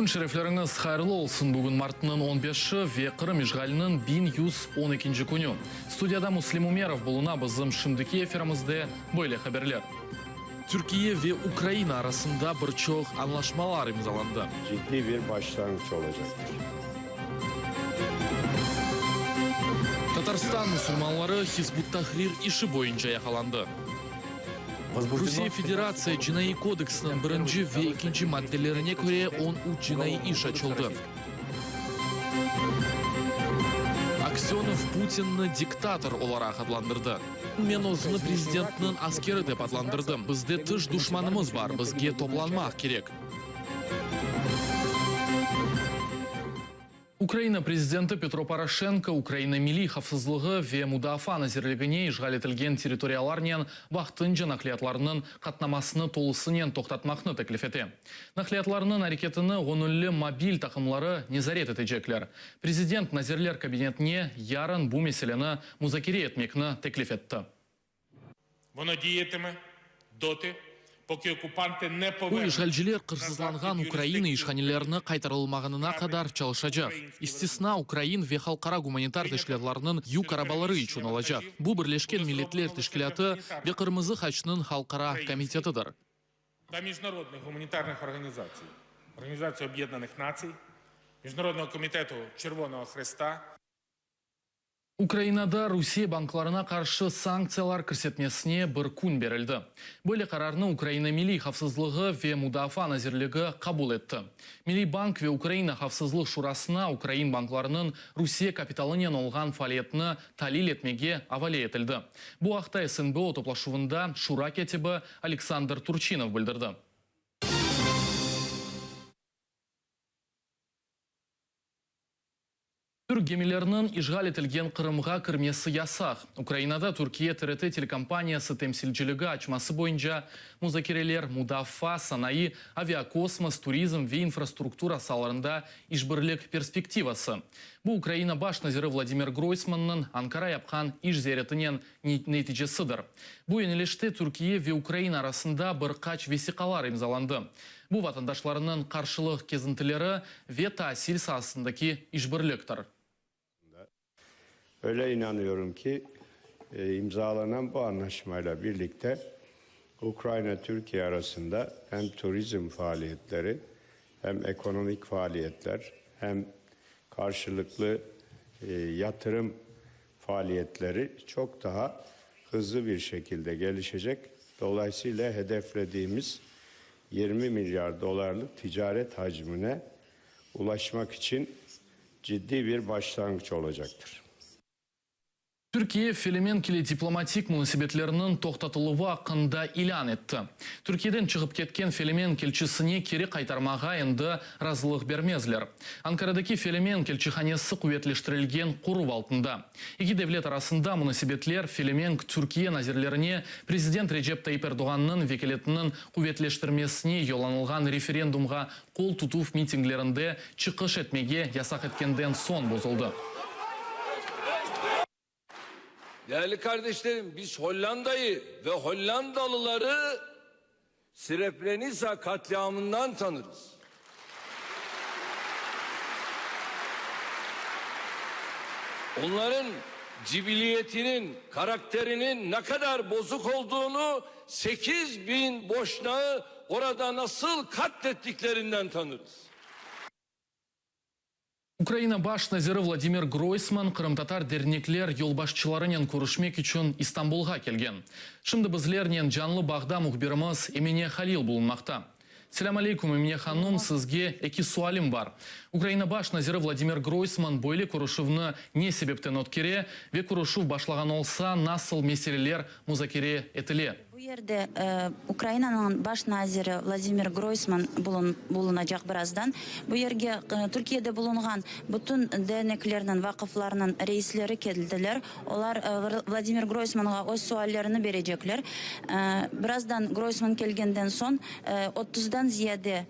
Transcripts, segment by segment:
Kün şerefleriñiz hayırlı olsun! Bugün martnıñ on beşi ve Qırım işğaliniñ 1112 künü. Studiyada Müslim Ümerov buluna, bizim şimdiki efirimizde böyle haberler. Türkiye ve Ukraina arasında bir çoq añlaşmalar imzalandı. Ciddiy bir başlanğıç olacaqtır. Tatarstan musulmanları Hizb ut-Tahrir işi boyunca yaqalandı. Rusiye Federatsiya Cinaiy kodeksiniñ birinci ve ekinci maddelerine köre 13 cinaiy iş açıldı. Aksönov Putinni diktator olaraq adlandırdı. Men özüni prezidentniñ askeri dep adlandırdım. Bizde tış duşmanımız bar, bizge toplanmaq kerek. Ukraina prezidenti Petro Poroşenko Ukraina Milliy havfsızlığı ve mudafaa nazirligine işğal etilgen territoriyalarnen vaqtınca naqliyatlarnıñ qatnamasını tolusınen toqtatmaqnı teklif ete. Naqliyatlarnıñ areketini göñülli mobil taqımları nezaret etecekler. Prezident Nazirler Kabinetine yarın bu meseleni muzakere etmekni teklif etti. Vono diyetime doti, poki okupantı ne Bu povernut işğalciler nazad qırsızlanğan pід Ukraina yurisdiktsiyu işhanelerini qaytarılmağanına qadar çalışacaq. İstisna ukrain ve halqara gumanitar teşkilâtlarnıñ yük arabaları içün olacaq. Bu Birleşken Milletler Teşkilâtı ve Qırmızı Haçnıñ Halqara Komitetidir. Ta micnarodnıh gumanitarnıh organizatsiy, Organizatsiya Ob'yednanih Natsiy, Micnarodnogo Komitetu Çervonogo Hresta. Ukrainada Rusiye banklarına qarşı sanktsiyalar kirsetmesine bir kün berildi. Böyle qararnı Ukraina Milliy havfsızlığı ve mudafaa nazirligi qabul etti. Milliy bank ve Ukraina Havfsızlıq şurasına ukrain banklarınıñ Rusiye kapitalınen olğan faaliyetini talil etmege avale etildi. Bu aqta SNBO toplaşuvında şura kâtibi Aleksandr Turçinov bildirdi. Türk gemileriniñ işğal etilgen Qırımğa kirmesi yasaq. Ukrainada Türkiye TRT telekompaniyası temsilciligi açması boyunca muzakereler mudafaa, sanayı, aviakosmos, turizm ve infrastruktura saalarında işbirlik perspektivası. Bu Ukraina baş naziri Vladimir Groysmannıñ Ankara yapqan iş ziyaretinen neticesidir. Bu yönelişte Türkiye ve Ukraina arasında bir qaç vesiqalar imzalandı. Bu vatandaşlarnıñ qarşılıq kezintileri ve tasil saasındaki işbirliktir. Öyle inanıyorum ki, imzalanan bu anlaşmayla birlikte Ukrayna-Türkiye arasında hem turizm faaliyetleri, hem ekonomik faaliyetler, hem karşılıklı yatırım faaliyetleri çoq daha hızlı bir şekilde gelişecek. Dolayısıyla hedeflediğimiz 20 milyar dolarlık ticaret hacmine ulaşmak içün ciddi bir başlangıç olacaktır. Türkiye Felemenk ile diplomatik munasebetleriniñ toqtatıluvı aqqında ilân etti. Türkiyeden çıqıp ketken Felemenk elçisine keri qaytarmağa endi razılıq bermezler. Ankaradaki Felemenk elçihanesi quvetleştirilgen qoruv altında. Eki devlet arasında munasebetler Felemenk Türkiye nazirlerine prezident Recep Tayyip Erdoğannıñ vekâletiniñ quvetleştirmesine yollanılğan referendumğa qol tutuv mitinglerinde çıqış etmege yasaq etkenden soñ bozuldı. Değerli kardeşlerim, biz Hollandayı ve Hollandalıları Srebrenitsa katliamından tanırız. Onların cibiliyetinin, karakterinin ne kadar bozuk olduğunu 8000 boşnağı orada nasıl katlettiklerinden tanırız. Ukraina baş naziri Vladimir Groysman qırımtatar dernekler yolbaşçılarınen körüşmek içün İstanbulğa kelgen. Şimdi bizlernen canlı bağda mühbirimiz Emine Halil bulunmaqta. Selâm aleyküm, Emine hanum, sizge eki sualim bar. Ukraina baş naziri Vladimir Groysman böyle körüşüvni ne sebepten ötkere ve körüşüv başlağan olsa, nasıl meseleler muzakere etile? Bu yerde Ukrainanıñ baş naziri Vladimir Groysman bulunacaq birazdan. Bu yerge Türkiyede bulunğan bütün derneklerniñ, vaqıflarnıñ reisleri keldiler. Olar Vladimir Groysmanğa öz suallerini berecekler. Birazdan Groysman kelgenden soñ otuzdan ziyade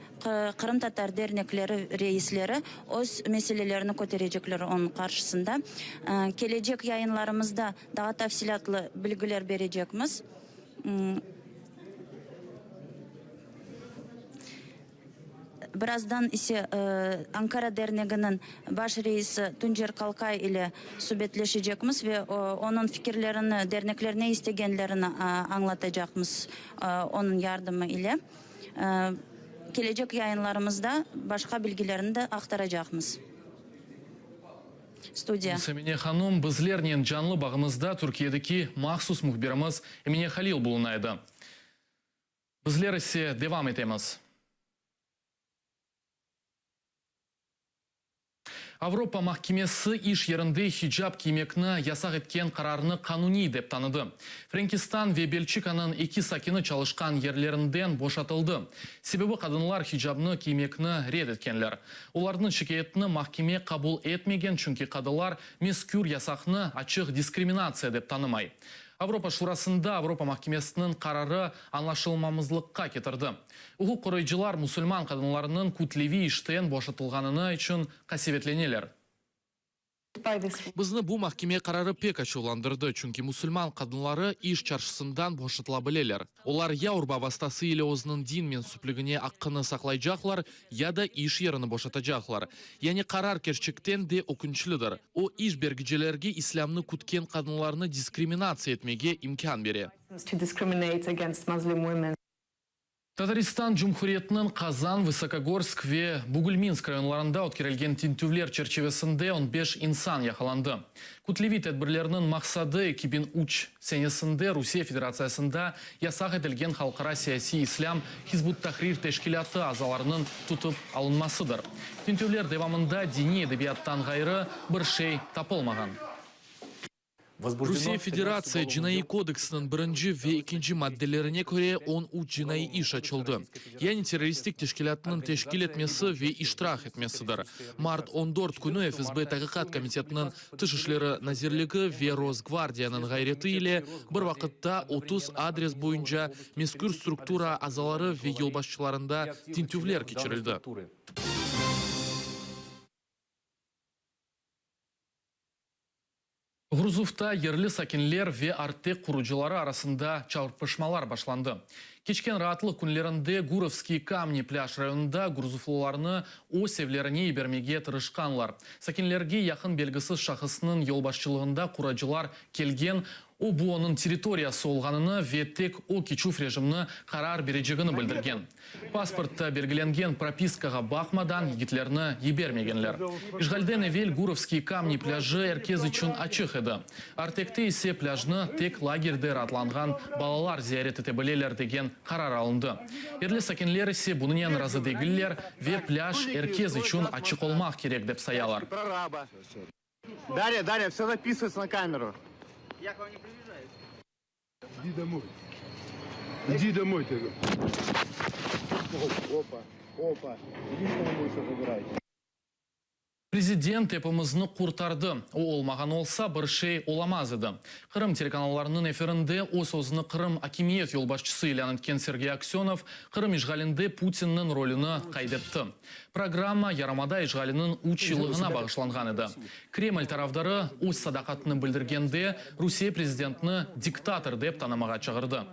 qırımtatar dernekleri reisleri öz meselelerini köterecekler onıñ qarşısında. Kelecek yayınlarımızda Daa tafsilâtlı bilgiler berecekmiz. Birazdan ise Ankara derneginiñ baş reisi Tuncer Kalkay ile subetleşecekmiz ve onıñ fikirlerini, dernekler ne istegenlerini añlatacaqmız onıñ yardımı ile. Kelecek yayınlarımızda başqa bilgilerni de aqtaracaqmız. Studiya. Emine hanum, bizlernen canlı bağımızda Türkiyedeki mahsus mühbirimiz Emine Halil buluna edi. Bizler ise devam etemiz. Avropa mahkemesi iş yerinde hicap kiymekni yasaq etken qararnı qanuniy dep tanıdı. Frenkistan ve Belçikanıñ eki sakini çalışqan yerlerinden boşatıldı. Sebebi qadınlar hicabnı kiymekni red etkenler. Olarnıñ şikâyetini mahkeme qabul etmegen, çünki qadılar mezkür yasaqnı açıq diskriminatsiya dep tanımay. Avropa Şurasında Avropa mahkemesiniñ qararı añlaşılmamızlıqqa ketirdi. Uquq qoruyıcılar musulman qadınlarınıñ kütleviy işten boşatılğanını içün qasevetleneler. Bizni bu mahkeme qararı pek açuvlandırdı, çünki musulman qadınları iş çarşısından boşatıla bileler. Olar ya urba vastası ile özüniñ din mensüpligine aqqını saqlaycaqlar, ya da iş yerini boşatacaqlar. Yani qarar kerçekten de ökünçlidir. O, iş bergicilerge islâmnı kütken qadınlarnı diskriminatsiya etmege imkân bere. Tataristan Cumhuriyetiniñ Qazan, Vısokogorsk ve Bugülminsk rayonlarında ötkerilgen tintüvler çerçivesinde on beş insan yaqalandı. Kütleviy tedbirlerniñ maqsadı 2003 senesinde Rusiye Federatsiyasında yasaq etilgen halqara siyasiy islâm Hizb ut-Tahrir teşkilâtı azalarınıñ tutıp alınmasıdır. Tintüvler devamında diniy edebiyattan ğayrı bir şey tapılmağan. Rusiye Federatsiya Cinaiy kodeksiniñ birinci ve ekinci maddelerine köre on üç cinaiy iş açıldı, yani terroristik teşkilâtnıñ teşkil etmesi ve iştirak etmesidir. Mart on dört künü FSB Taqiqat komitetiniñ, Tış işleri nazirligi ve Rosgvardiyanıñ ğayreti ile bir vaqıtta 30 adres boyunca mezkür struktura azaları ve yolbaşçılarında tintüvler keçirildi. Gurzufta yerli sakinler ve Artek qurucıları arasında çarpışmalar başlandı. Keçken raatlıq künlerinde Gurovskiy kamni plâj rayonında gurzuflılarnı öz evlerine yibermege tırışqanlar. Sakinlerge yaqın belgisiz şahısnıñ yolbaşçılığında quracılar kelgen, o bu onıñ territoriyası olğanını ve tek o keçüv rejimni qarar berecegini bildirgen. Pasportta belgilengen propiskağa baqmadan, yigitlerni yibermegenler. İşğalden evel Gurovskiy kamni plâjı er kes içün açıq edi. Artekte ise plâjnı tek lagerde raatlanğan balalar ziyaret ete bileler degen qarar alındı. Yerli sakinler ise bunınen razı degiller ve plâj er kes içün açıq olmaq kerek, dep sayalar. Darya, Darya, vse zapisıvaetsya na kameru. Idi domой. Иди домой, тебе. Опа, опа. Иди домой, все забирай. Prezident epimizni qurtardı. O olmağan olsa, bir şey olamaz edi. Qırım telekanallarınıñ efirinde öz-özüni Qırım akimiyet yolbaşçısı ilân etken Sergey Aksönov Qırım işğalinde Putinniñ rolüni qayd etti. Programma yarımada işğaliniñ üç yıllığına bağışlanğan edi. Kreml tarafdarı öz sadaqatını bildirgende, Rusiye prezidentini diktator dep tanımağa çağırdı.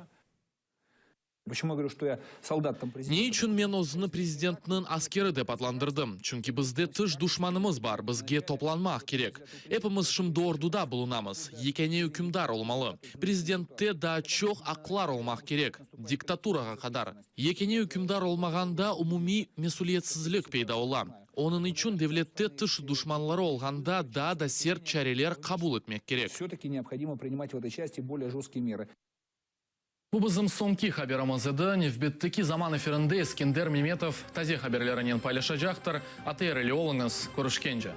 Ne içün men özüni prezidentniñ askeri dep adlandırdım? Çünki bizde tış duşmanımız bar, bizge toplanmaq kerek. Epimiz şimdi orduda bulunamız. Yekâne ükümdar olmalı. Prezidentte daa çoq aqlar olmaq kerek, diktaturağa qadar. Yekâne ükümdar olmağanda umumiy mesüliyetsizlik peyda ola. Onıñ içün devlette tış duşmanları olğanda daa da sert çareler qabul etmek kerek. Bu bizim soñki haberimiz edi. Nevbetteki zaman efirinde Eskender Memetov taze haberlerinen paylaşacaqtır. ATR ile oluñız, körüşkence.